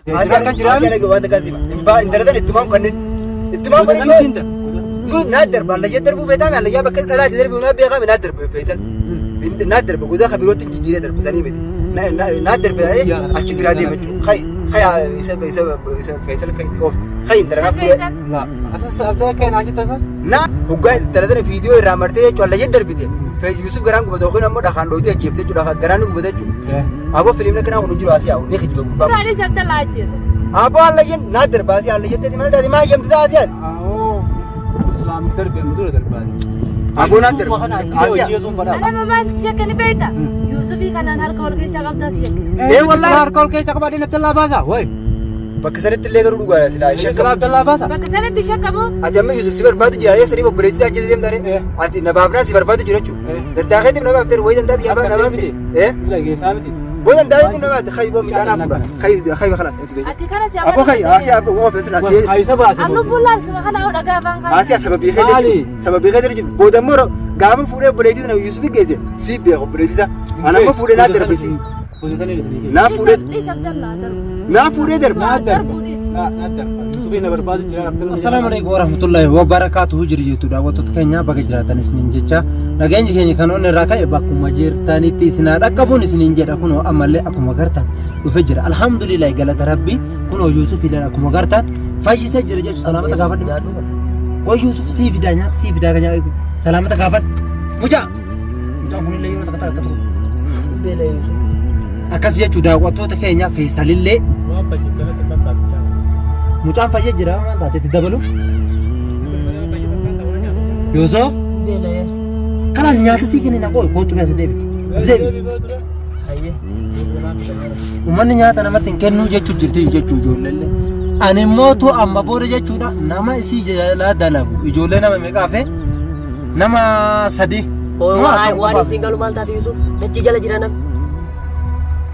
Asii Jiraami. Asii waan takka sima. Intala tan ittumaan kanneen. Ittumaan Goda kanneen sanitti yoo. Nu naa darba allayyaa darbuu beektaa allayyaa bakka dhalaati darbuu naa beekaa naa darba feesal. Naa darba godaa kan birootti jijjiiree darba sanii miti. Naa darba achi biraa deema jechuudha. Hay hay isa isa isa feesal kan of hay intala naa fuudhee. La. Atas abdalla kee naa jetta san? Na hoggaa intala tana viidiyoo irraa martee jechuudha allayyaa darbite. Yusuf garaan gubate yookiin ammoo dhakaan dhooytee ajjeefte jechuudha garaan ni gubate jechuudha. Aboo filiimni akkanaa kun hin jiru asii haa ni kijiba gubbaa. Duraanis Abdallaa ajjeesu. Aboo hallayyan naa darba asii hallayyan ta'e maal taate maa hayyamti isaa asii ati. Awoo. Islaam darbe amma dura darbaati. Aboo naa darba. Kana Asii ajjeesuun fadhaa. Anama maal si shakkani beekta? Yuusufii kanaan harka ol keessaa qabdaa si shakkani. Ee wallaahi. Harka ol keessa qabaadheen Abdallaa baasa. Wayi. Bakka sanitti illee garuu dhugaadha silaa Silaa shakkamu. Abdallaa baasa. Bakka sanatti shakkamu Ati amma Yusuf si barbaadu jira ee sanii obboleettii isaa ajjeesuu deemta ree. Ati na baafnaan si barbaadu jira jechuudha. Dantaa keetiif na baafte wayii dantaa biyyaa na baafte. Ee Dhageessaa miti. boo dantaa keetiif na baafte hayi boo midhaan hafuudha. Hayi hayi kalaas ati beekte. ati kana si Aboo hayi asii aboo oofes asii Hayisa baase. Annu bullaan suma kana dhagaa afaan kana. asii sababii keetii Maali? sababii keetii jechuudha. Booda immoo gaafa fuudhee obboleettii sana Yusuf geesse si beeku obboleettii isaa. Ana amma fuudhee naa darbe si. Gosa sanii dha. Naa fuudhee Dhiis Abdallaa darbu. naa fuudhee darbe. Naa darba. Darbuu dhiis. Naa darba. Yusufii na barbaadu jira Abdallaa. Assalaamu alaikum warahmatullahi wabarakatuhu jiru jirtu daawwattoota keenya bakka jiraatan isiniin jecha nageenyi keenya kan onni irraa ka'e bakkuma jirtanitti isin haa dhaqqabuun isiniin jedha kunoo ammallee akkuma gartan dhufe jira alhamdulillahi galata rabbii kunoo Yuusuf illee akkuma gartan fayyisee jira jechuudha salaamata gaafadhu way Yuusuf sii fidaa nyaata sii fidaa kan nyaata salaamata gaafadhu mucaa mucaan kunillee yeroo takka takka tokko Beela Yuusuf. akkas jechuu daawwattoota keenya Feesalillee Waan fayyadu kanatti fakkaatu. mucaan fayya jira waan taate itti dabalu Yuusuf Beela kalaas nyaata sii kennina qoy kootu as deebi as deebi Hayyee. uummanni nyaata namatti hin kennuu jechuu jirti jechuu ijoolleellee ani immoo tu amma booda jechuudha nama isii jalaa dalagu ijoollee nama meeqaafe nama sadi Waan waan isin galu maal taate Yusuf? Dachii jala jira namni.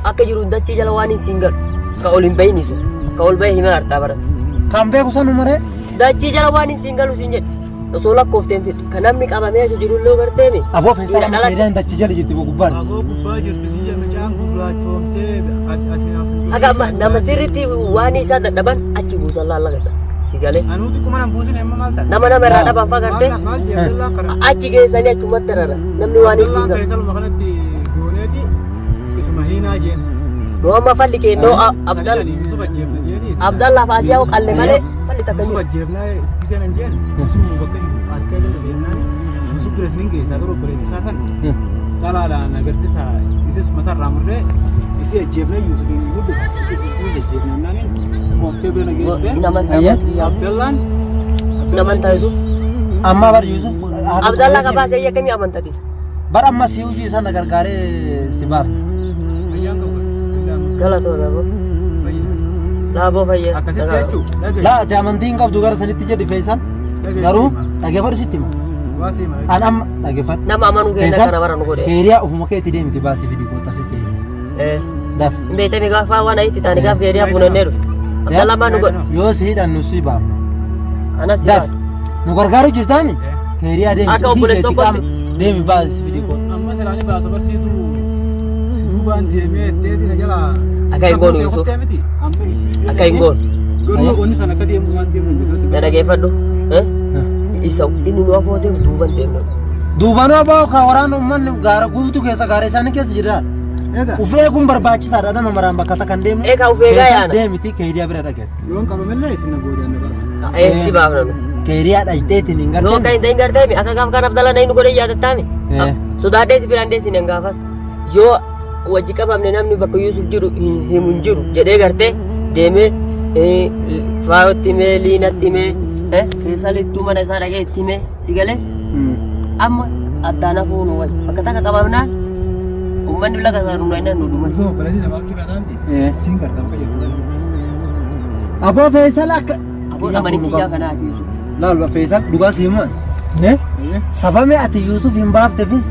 Akka jiru dachii jala waan isin galu. Ka ol hin bahin Yusuf. Ka ol bahe hima hartaa bara. Kan beeku sanuma ree. Dachii jala waan isin galu siin jedhe. Osoo lakkoofteen fixu. Ka namni qabamee achi jiru illee garteemi. Aboo feestaa Dhiira nama dhalate. dheedaan dachii jala jirti gubbaan. Aboo gubbaa jirti biyya mucaan gurraachoomtee asii hafu. Haga amma nama sirriitti waan isaa dadhaban achi buusan laalla keessa. Si galee. Anuu xiqquma nan buusin amma maal ta'a? Nama nama irraa dhaban faa gartee Maal jee Abdallaan kana? achi geessanii achumatti rara. Namni waan isin Abdallaan galu. Feesaluma kanatti gooneeti isuma hiinaa jeen. Nu amma falli keennoo Abdal Yusuf ajjeefna jeeni. Abdallaa fi Asiyaa qalle malee falli takka Yusuf hin jiru. ajjeefna isbiseen hin jeen. Yusuf bakka jiru harka jala deemnaan Yusuf bira isinin geessaa garuu obboleettii isaa san dhalaadhaan agarsiisa isis matarraa murree isii ajjeefna Yusuf hin guddu Yusuf ajjeefna naaniin kooftee bira na geessite. Hin amantaa. Abdallaan Hin amantaa Yusuf. Amma bar Yusuf. Abdallaa qabaasee akkamii amantatisa? Bar amma si hojii isaa na gargaaree si baafne. Fayyaan qabu. Galatoo laaboo. Laaboo fayyaa. Akkasitti jechuun Laa ati amantii hin qabdu gara sanitti jedhi Feesal. Garuu dhageeffadhu sitti hima. An amma dhageeffadhu. Nama amanuu keenya Feesal kana bara nu godhe. keeriyaa ofuma keetii deemti baasii fidi kootta si seeni. Eh. Daf. Hin beektani gaafa waan ayitti taane gaaf geeriyaa fuunannee dhufe. Abdallaa maal nu godhe? Yoo si hidhan nu si baafna. Anas si Daf. baase. Nu gargaaru jirtaami? Keeriyaa deemi. Akka obboleessa tokkotti. Deemi baasii fidi kootta. Amma silaani baasa barsiitu si duubaan deemee etteeti na jala. Akka hin goonu Yusuf. Miti. Amma isii. Akka hin goonu. Garuu wanni sana akka deemu waan deemu hin jiru. Na dhageeffadhu. Eh? Isa inni nu afoo deemu duuban deemna. Duubanuu aboo ka waraana uummanni gaara guutuu keessa gaara isaanii keessa jira. Egaa Uf eeguun barbaachisaadha nama maraan bakka takka hin deemne. Egaa uf eegaa yaana. Deemiti keeriyaa bira dhaqe. Yoon qabamellee isin na boodaan na baasa. Eh si baafna nu. Keeriyaa dhaqxeetiin hin Yoo akka gartee. hin ta'in garteemi akka gaaf kan Abdallaa na inni godhe yaadattaami. Eh. Sodaadhee si biraan deessin hin gaafas. Yoo wajji qabamne namni bakka Yuusuf jiru hin himu hin jiru jedhee gartee deemee faayotti himee liinatti himee Feesalittuu mana isaa dhaqee itti himee si galee amma addaan hafuu nu wayya. Bakka takka qabamnaan uummanni laga isaa nu dhaynan nu dhuma. Osoo obboleettii namaa akka baadhaan siin garta bakka jirtu. Aboo Feesal akka. Aboo amani kiyyaa kanaa fi Yuusuf. Laal Feesal dhugaa si himaa. Sababni ati Yuusuf hin baaftefis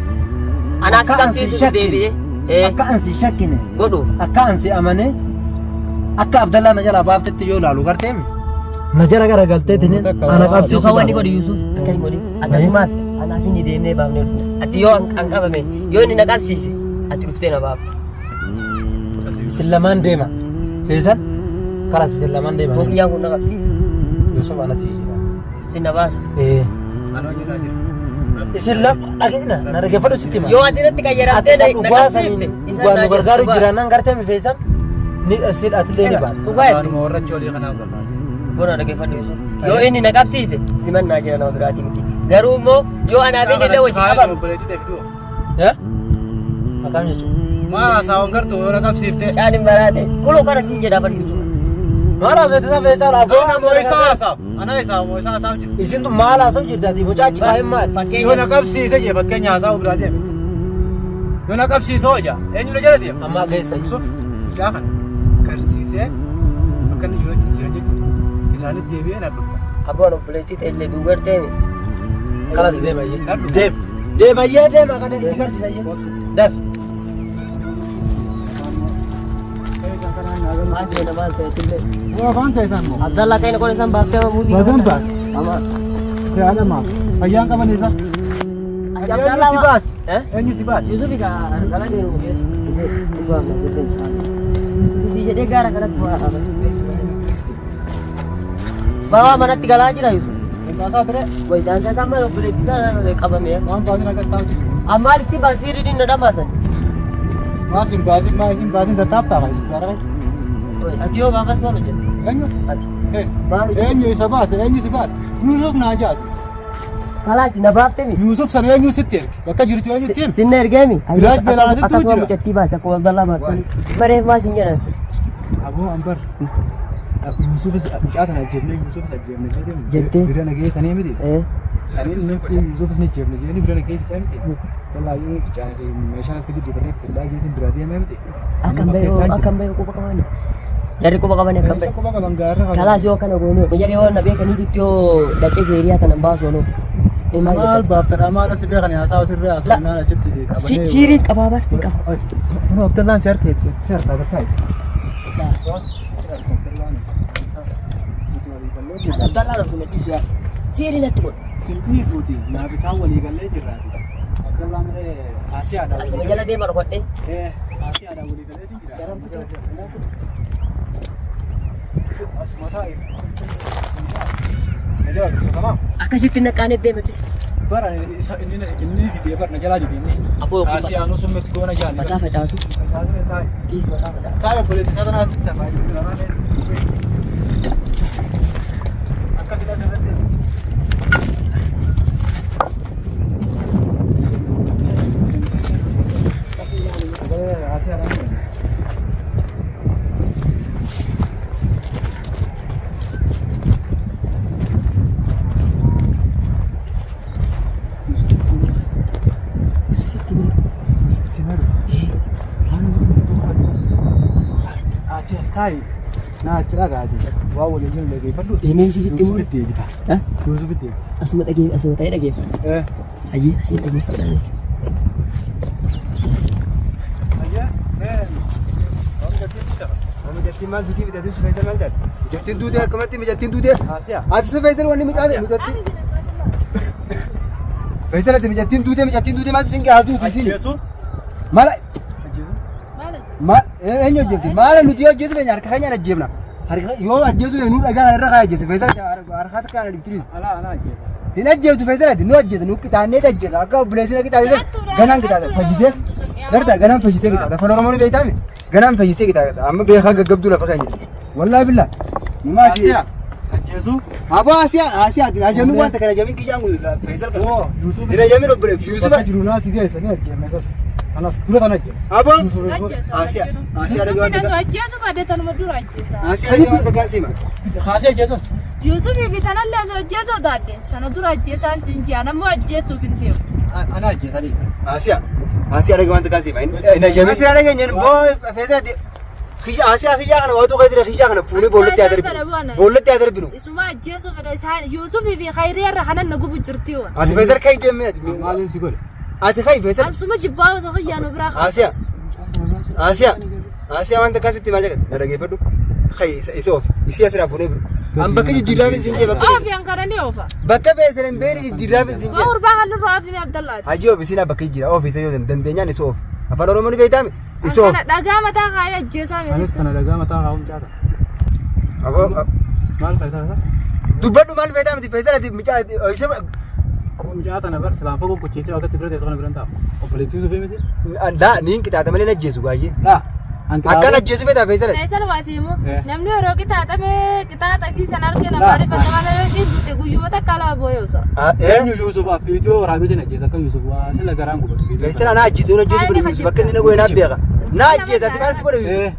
Anaaf si akka an si qabsiisuuf shakkine deebi'ee akka an si shakkine godhuuf. akka an si amane akka Abdallaa na jalaa baaftetti yoo laalu garteemi. Na jala garagalteetiin ana qabsiisuu Yookaan wanni godhi Yuusuf akka hin godhin akkasumaaf anaaf inni deemnee baafnee dhufne. Ati yoo an qabame yoo inni na qabsiise ati dhuftee na baafta. Isin lamaan deema. Feesal Kalas isin lamaan deemanii. Bokiyyaan kun na qabsiisa. Yusuf ana sii jira. Sin na baasa. Ee. Anoo jedhaa jira. Isin lama dhaga'ina na dhaggeeffadhu sitti hima. Yoo ati irratti qayyaramtee Ati na kan na dhugaa qabsiifte. saniin Isaan dhugaa naa nu gargaaru jedhu. jira nan gartee mifeessan ni isin atillee ni baata. Dhugaa jette. Afaanuma warra achi olii kanaaf barbaada. Bona dhaggeeffadhu Yusuf. Yoo inni na qabsiise simannaa jira nama biraatii miti. Garuu immoo yoo anaaf inni illee wajji qabamu. Obboleettii ta'e fiduu. Eh? Akkam jechuudha? Maal haasawwan gartuu yoo na qabsiifte. Caan hin baraate. Kuloo kana siin jedhaa bar Yusuf. Maal haasofte isa feessaa laafoo? Ana moo isaa haasaaf? Ana isaa moo isaa haasaaf jiru? Isin tun maal haasoo jirti ati mucaa achi kaa'in maal? Yoo na Fakkeenya. qabsiise jee fakkeenya haasa'uu biraa deeme. Yoo na qabsiise hoo jaa eenyu na jala deema? Amma keessa Yusuf mucaa kana garsiisee bakka inni jiru jira jechuudha. Isaanitti deebi'ee na dhufta. Abboon obboleettii ta'e illee duugartee. Kalas deemayyee. Deem. Deemayyee deema kana itti garsiisayyee. Daf. Maal jedha maal ta'e illee. Waa afaan keessan moo? Abdallaa ta'e qola isaan baaftee muuzii. Bagan baas. Ama. Se'aadha maaf. Fayyaan qaban isa. Eenyu si baas? Eh? Eenyu si baas? Yusuf egaa kana deemu Si jedhee gaara kanatti waa Bawa manatti galaa jira Yusuf. Qinxaasaa ture. Wayidaan isaa maal obboleettii isaa qabame. Waan baasin akkas taa'u jiru. Ammaal itti baasiirri dinna dhamaasan. Maas hin baasin maa hin baasin tattaaf taafa. Gaara keessa. Ati yoo gaafas maal hojjette? Eenyu? Ati. Maal hojjette? Eenyu isa baase? Eenyu si baase? Yusuf naa jaase. Kalaas na baaftee mi? Yusuf sana eenyu sitti erge? Bakka jirtu eenyutti himi? Sinna ergeemi? Biraaj beelaan asitti Akkasuma jira. mucattii baase akkuma Abdallaa baasanii. Bareef maas hin jedhan si. Aboo ambar. Yusufis mucaa tana ajjeefne Yusufis ajjeefne jedhee Jettee? bira nageessanii miti. Eh. Saniin nuti Yusufis ni ajjeefne jedhanii bira nageessanii miti. Wallaahi meeshaan as gadi dibanii itti dhaageetiin bira deemee miti. Akkam bahee akkam bahee quba qabani. Jarri quba qabani akkam Eessa bahee. quba qaban gaarra qaban. Kalaas yoo akkana goone jarri yoo na beekaniititti yoo dhaqee feeriyaa tanan baasu onoo. Mee maal Maal jettan? baaftadha maal as beekan haasaa sirrii haasoo naan achitti qabanee. Siiriin qabaa bar hin qaba. Kun Abdallaan si harkee si harkaa bakka Abdallaan osuma dhiisu yaa. Siiriin natti godhe. Sin dhiisuuti naaf isaan walii gallee jirraati. Abdallaan haasiyaadha Asuma jala deema dhokadhee. Haasiyaadha walii gallee jira. Asuma taa'e. Na jala dhufta tamaam. Akkasitti naqaanee deematis. Bara inni didee bara na jalaa didee inni. Aboo Haasiyaanuu sun nutti goona jaanne. mataa facaasu. Facaasuu taa'e. Dhiis mataa facaasu. Taa'e obboleettii isaa tanaa asitti hafaa jiru. Akkasii lafa irratti. Ati as taa'i. Naa achi dhagaati. Waa waliin jiru dhageeffadhu. Deemee Yuusufitti himuu? Yuusufitti deebita. Eh? Yuusufitti deebita. Asuma dhagee asuma ta'ee dhageeffadha. Eh. Hayyee asiin dhageeffadha. Ayyaa. Eh. Mijattiin maal duutii mijattiin si fayyadam maal taate? Mijattiin duutee akkamatti mijattiin duutee? Haasiyaa. Ati si fayyadam wanni mucaa mijattiin. Fayyadam ati mijattiin duutee mijattiin duutee maaltu sin haa duutu isin? Ajjeesu. Mala Ajjeesu. maal eenyu ajjeefti? Maala nuti yoo ajjeesu feenya harka keenyaan ajjeefna. Harka yoo ajjeesu feenya nu dhagaa kana irra kaa ajjeese fayyadam harka kana dhiftiriis. Alaa alaa ajjeesa. Hin ajjeeftu fayyadam ati nu ajjeesa nu qixaannee ajjeefna akka obboleessi qixaannee ganaan qixaata fayyisee garta ganaan fayyisee qixaata afaan Oromoo ni beektaami ganaan fayyisee qixaata amma beekaa gaggabduu lafa keenya wallaahi billaa numaati. Haasiyaa. Ajjeesu. Aboo Asiyaa Asiyaa ajamin wanta kana ajamin kiyyaan kun Faisal kan. Oo Yuusuf. Hin ajamin obboleef Yuusuf. Bakka jiru naa si geessanii ajjeefne isas. Kanas dura tana ajjeefne. Aboo Yuusuf. Asiyaa Asiyaa dhagee wanta Yusufin kana ajjeesu baadde tanuma dura ajjeesa. Asiyaa dhagee wanta kana sima. Haasiyaa ajjeesu. Yusufii fi tanallee osoo ajjeesoo taate tana dura ajjeesaan siin ji'a nammoo ajjeesuuf hin deemu. Ana ajjeesanii isas. Asiyaa Asiyaa dhagee wanta kana sima. Hin ajamin siraa dhagee nyen boo Faisal ati kiyya Asiyaa kiyyaa kana waatu keessa jira kiyyaa kana fuunee boollatti haa darbinu. Boollatti haa darbinu. Isuma ajjeesuu fedha isaan Yusufii fi Khayrii irra kanan na gubu jirti yoo. Ati Faisal kai deemee ati. Maaliin si godhe? Ati kai Faisal. Ansuma jibbaa osoo kiyyaa nu biraa qaba. Asiyaa Asiyaa Asiyaa wanta akkasitti maal jedhas na dhageeffadhu. Kai isa of isii asirraa fuunee an bakka jijjiirraafis hin jee bakka Oofi an kana ni oofa. bakka feesan hin beekne jijjiirraafis hin Waa jee. gurbaa kan nurraa ofi Abdallaati. Hajii ofi sinaa bakka jijjiira ofi isa yoo dandeenyaan isa ofi. Afaan Oromoo ni beektaami isa ofi. Kana dhagaa mataa kaayee ajjeesaa Anis tana dhagaa mataa kaa'uun caata. Aboo Maal faayidaa isaa? Dubbadhu maal feetaa miti Faisal ati mucaa isa Aboo mucaa tana bar silaan fagoo kocheessee akkatti bira teessu kana biran taa'u. Obboleettii Yuusufii miti? Laa niin qixaaxa malee ajjeesu baay'ee. Laa. An Akkan ajjeesu feetaa Faisal ati. Faisal waa siimu Eh. namni yeroo qixaaxame qixaaxa isii san arge Laa. namaa rifata malee yoo isiin duute guyyuma takka alaa boo'ee osoo. Eenyu Yuusuf af viidiyoo waraabeetiin ajjeesa akka Yuusuf waa sila garaan gubatu. Faisal ana ajjeesu yoo ajjeesu fedhe Yuusuf akka inni na godhe naaf beeka. Na ajjeesa ati maal si godhe Yuusuf? Eh.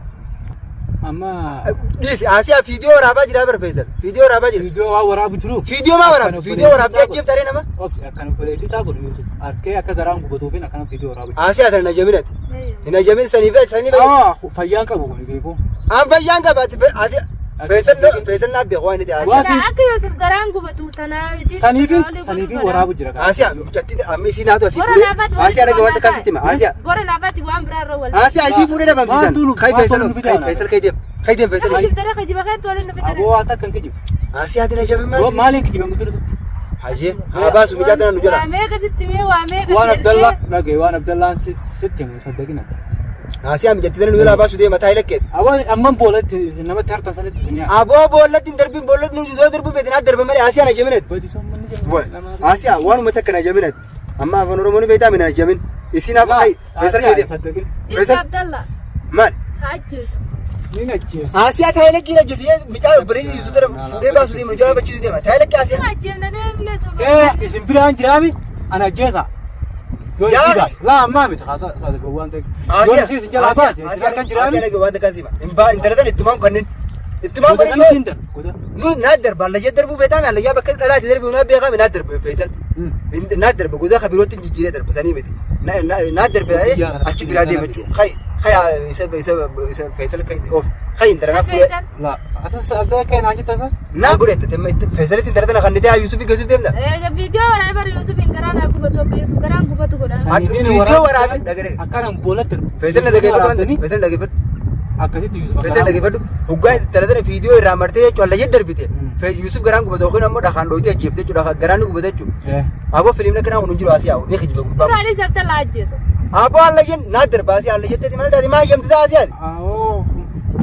Amma Dhiisi Asiyaa fiidiyoo waraabaa jira bar Faisal. Fiidiyoo waraabaa jira. viidiyoo waan waraabu jiruuf. Fiidiyoo maa waraabdu? Fiidiyoo waraabdee ajjeefta ree nama? Obsi akkan obboleettii isaa godhu Yuusuf arkee akka garaan gubatuufin akkana viidiyoo waraabu. Asiyaa tana hin ajjamin ati. Hin ajjamin saniif saniif. Ah, fayyaan qabu kun beeku. An fayyaan qaba ati ati Faisal Faisal naaf beeku waan inni ta'e. Waa Silaa akka Yuusuf garaan gubatu tanaa miti. Saniifin saniifin waraabu jira. Asiyaa mucattii amma isii naatu asii Bora fuudhee laafatti Asiyaa dhagee wanta akkasitti hima Asiyaa. Bora laafatti waan biraa irra wal. Asiyaa isii fuudhee dhabamsiisan. Maaltu nu- Kai Faisal maaltu nu kai fidaa? Faisal kai deem kai deem Faisal Nama isii. siif daree kijiba keetti waliin nu fidare. Aboo waan takka hin kijibu. Asiyaa tina jabe maal? Maaliin kijibe muddura sitti? Hayyee haa baasu mucaa tana nu jala. Waa meeqa sitti mee waa meeqa Waan si ergee? Abdallaa dhagaye waan Abdallaan sitti himu saddaqina. Asiyaa mijatti tana nu jala baasu deema taa'ee lakkeeti. Aboo amman boolatti namatti harta sanitti isin yaa. Aboo boollatti hin darbin boollatti nu yoo darbu feetin haa darba malee Asiyaa na jaminati. Badi sammanni Wal Asiyaa waanuma takka na jaminati. Amma afaan Oromoo ni beektaa mina jamin. Isiin hafa kai Faisal kai deem. Saddaqina. Dhiisi Faisal Abdallaa. maal? Haa ajjeesu. Ni ajjeesu. Asiyaa taa'ee lakkii na jesse mucaa obboleessi Yusuf tana fuudhee baasu deema nu jala bachiisu deema taa'ee lakkii Asiyaa. Nama ajjeefna deemnee soba. Eh, isin biraan jiraami ana ajjeesa. Yoo Yaa- isii baase. Laa ammaa miti haasaa isaa gowwaan ta'e. Yoo isii isin jalaa baase isin harkan jiraami. Asiyaa dhagee wanta akkasii hin baa intala tana ittumaan kanneen ittumaan Goda kanneen sanitti hin darbu. Goda. Nu naa darba allayyaa darbuu beektaa mi allayyaa bakka dhalaati darbu naa beekaa mi naa darba Faisal. Naa darba godaa ka birootti hin jijjiiree darba sanii miti. Naa darba achi biraa deema jechuudha. Kai kai isa isa isa Faisal kai of kai intala naa fuudhee Faisal. Laa atas atas kan naa jetta isa. naa godhette temma itti Faisalitti intala tana kan nitee Yuusuf geessuuf deemta. Eega viidiyoo waraabee bara Yuusuf hin garaan haa gubatu akka Yuusuf garaan gubatu godha. Viidiyoo waraabee dhagee. Akkanaan boolatti darbu. Faisal na dhageeffadhu waan ta'eef Faisal na dhageeffadhu. Akkasitti Yuusuf Faisal dhageeffadhu hoggaa intala tana viidiyoo irraa martee jechuudha allayyaa darbite. Yuusuf garaan gubata yookiin ammoo dhakaan dhooytee ajjeefte jechuudha garaan ni gubata jechuudha. Aboo filiimni akkanaa kun hin jiru asii haa ni kijiba gurbaa. Duraanis Abdallaa ajjeesu. Aboo allayyan naa darba asii allayyattee maal taate maa hayyamti isaa asii ati. Awoo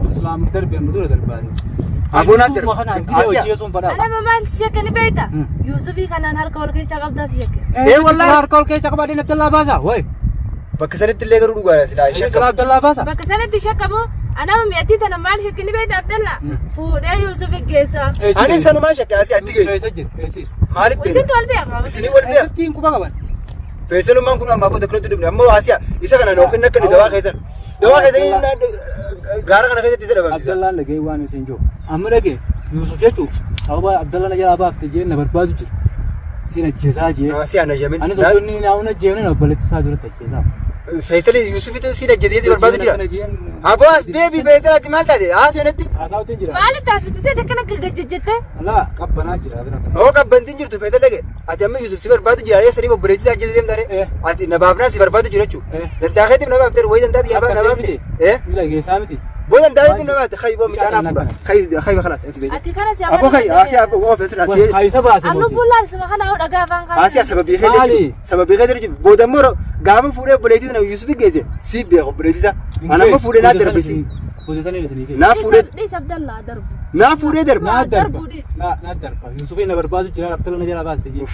islaam darbe amma dura darbaani. Aboo naa darba. Kana viidiyoo ajjeesuun fadhaa. Anama maal si shakke ni beekta? Yuusufii kanaan harka wal keessaa qabdaa si shakke. Ee wallaahi. Harka ol keessa qabaadheen Abdallaa baasaa. Wayi. Bakka sanitti illee garuu dhugaadha silaa hin Silaa shakkamu. Abdallaa baasaa. Bakka sanatti shakkamu anama mi'attii tana maal shakke ni beekta Abdallaa? Fuudhee Yuusufi geessa. Ani sanumaan shakke asii atti geessu. Eessa jira? Eessa jira? Maaliif beekna? Isintu wal beeka. Isinii wal beeka. Eessatti hin quba qaban? Feesalummaan kun ammaa booda kanatti dubne ammoo asiya isa kana yookiin akka inni dawaa keessan. Dawaa keessanii gaara kana keessatti isa dhabamsiisa. Abdallaan dhagee waan isin jiru. Amma dhagee Yuusuf jechuun sababa Abdallaan na jalaa baafte jee na barbaadu jira. Siin ajjeesaa jee. Asiya na jamin. Anis osoo inni naa'uun ajjeefne na obboleetti isaa duratti ajjeesaa. Feesali Yuusufitu siin ajjeesee si barbaadu jira. Aboo as deebi Feesal ati maal taate? Haasoo natti. Haasawuutiin jira. Maalitti haasofte akkana gagajjette? Alaa qabbanaa jira bira kana. Oo qabbantiin jirtu Feesal dhage. Ati amma Yuusuf si barbaadu jira sanii obboleettii isaa ajjeesuu deemta ree. Eh. Ati na baafnaan si barbaadu jira jechuudha. Eh. Dantaa keetiif na baafte wayi dantaa xiyyaa na baafte. Eh. Ni dhageessaa miti. Boo dantaa keetiif na baafte hayyi boo mucaa naaf fuudha. Hayyi hayyi kalaas ati Feesal. Ati kana si Aboo hayyi asii aboo oo Feesal asii. Haayisa baase Annu moosi. bullaan sima kana hoo dhagaa afaan kaasee. Asiyaa sababii kee Maali? jechuudha. Sababii kee jechuudha. Booda immoo gaafa fuudhee obboleettii sana Yuusuf geesse si beeku obboleettii isaa. Ana amma fuudhee naa darbisi. Gosa sanii isinii kenna. Naa fuudhee Dhiis Abdallaa darbu. naa fuudhee darba. Naa darba. Darbuu dhiis. Naa darba. Yuusufin na barbaadu jira Abdalla na jalaa baaste jee.